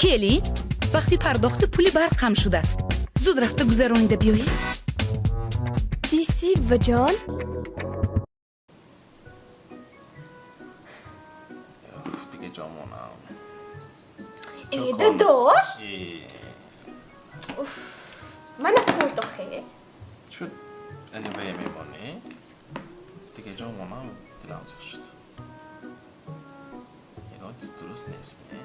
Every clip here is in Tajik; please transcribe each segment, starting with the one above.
Келин, вақти пардохти пули барқ ҳам шудааст. Зуд рафта гузаронида биёед. Диси, буваҷон. Дига ҷомонам. Э, дадош, мана пойдохе. Шуд, аниве мемонӣ? Дига ҷомонам, дилам зиқ шуд. Ягон чиз дуруст нест ме?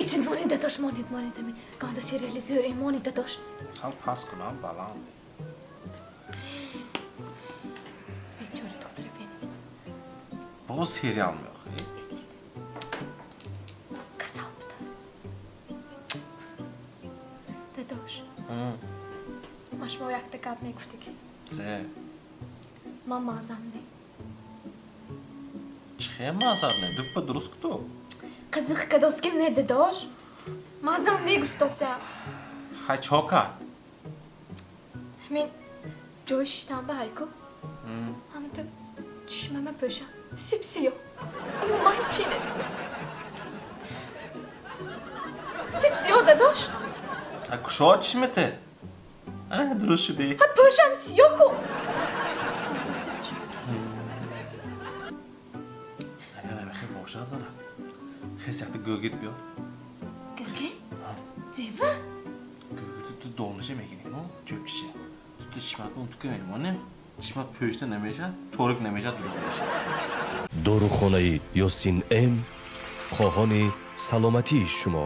Исин, монед, дадош, монед, монед, ами ганда сериали зӯре, монед, дадош. Сал паст кунам, баланд. Бечора духтара бинед. Боз сериал меохӣ? Истид, касал будааст, дадош. Ман шумо якта гап мегуфтагӣ. Зе? Ман маъзам не. Чӣ хел маъзаб не? Дуппа дуруст куту. Қизиқ кадоским не, дадош, маъзам не гуфтося. Хай, чо кард? Ҳамин ҷои шиштан ба ҳайку, ҳамту чишмама пӯшам, сипсиё. Аммо ман ҳечи надидасам, сипсиё, дадош. А кушод чишмете? Ана, дуруст шудӣ. Ҳа, пӯшам сиё ку. Фантазия шуд. Агар ҳамихел бошад, зана, хес якта гӯгирд биёр. Гӯгирд? Зева? Гӯгирди ту дониша мегирем, чӯпчиша ту чишмат он тука мемонем, чишмат пӯшта намешад, торик намешад, дуруст мешад. Дорухонаи Ёсин М хоҳони саломатии шумо.